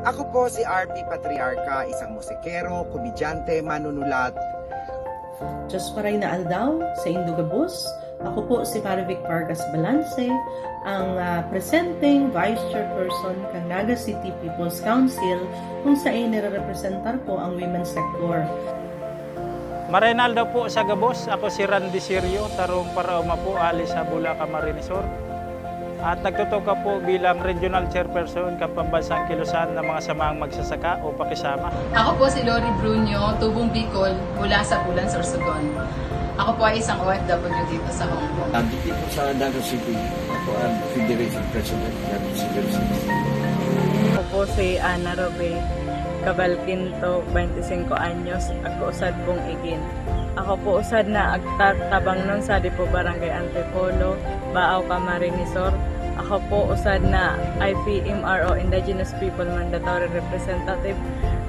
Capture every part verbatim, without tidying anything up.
Ako po si R P Patriarca, isang musikero, komedyante, manunulat. Diyos maray na aldaw, saindo gabos. Ako po si Marivic Vargas Balance, ang ah, presenting Vice Chairperson kan Naga City People's Council, kung saen nirerepresentar ko ang women's sector. Maray na aldaw po sa gabos, ako si Randy Sirio, tarong paraoma po, ali sa Bulacan, Marinesor. At nagtutukaw po bilang Regional Chairperson kan Pambansang Kilusan ng mga Samahang Magsasaka o Pakisama. Ako po si Lori Brunio, Tubong Bicol, mula sa Bulan, Sorsogon. Ako po ay isang O F W dito sa Hong Kong. Dito po sa Naga City, ako ang Federation President ng Federation. Ako po si Ana Robe Cabal Quinto, twenty-five anyos, ako usad pong igin. Ako po usad na agtatabang nun sa Dipo Barangay Antipolo, Baaw, Camarines Sur. Ako po usad na I P M R o Indigenous People Mandatory Representative,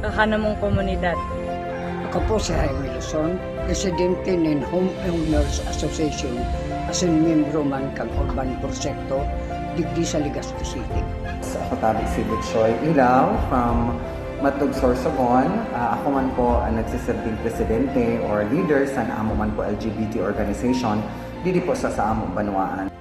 kakanamong komunidad. Ako po si Jaime Luzon, presidente nin Homeowners Association, asin miyembro man kan Urban Proyekto digdi sa Legazpi City. Ako tabi si Butchoy Ilaw from Matug, Sorsogon. Ah, ako man po ang nagsisilbing presidente or leader sa amo man po L G B T organization didi po sa, sa amo banwaan.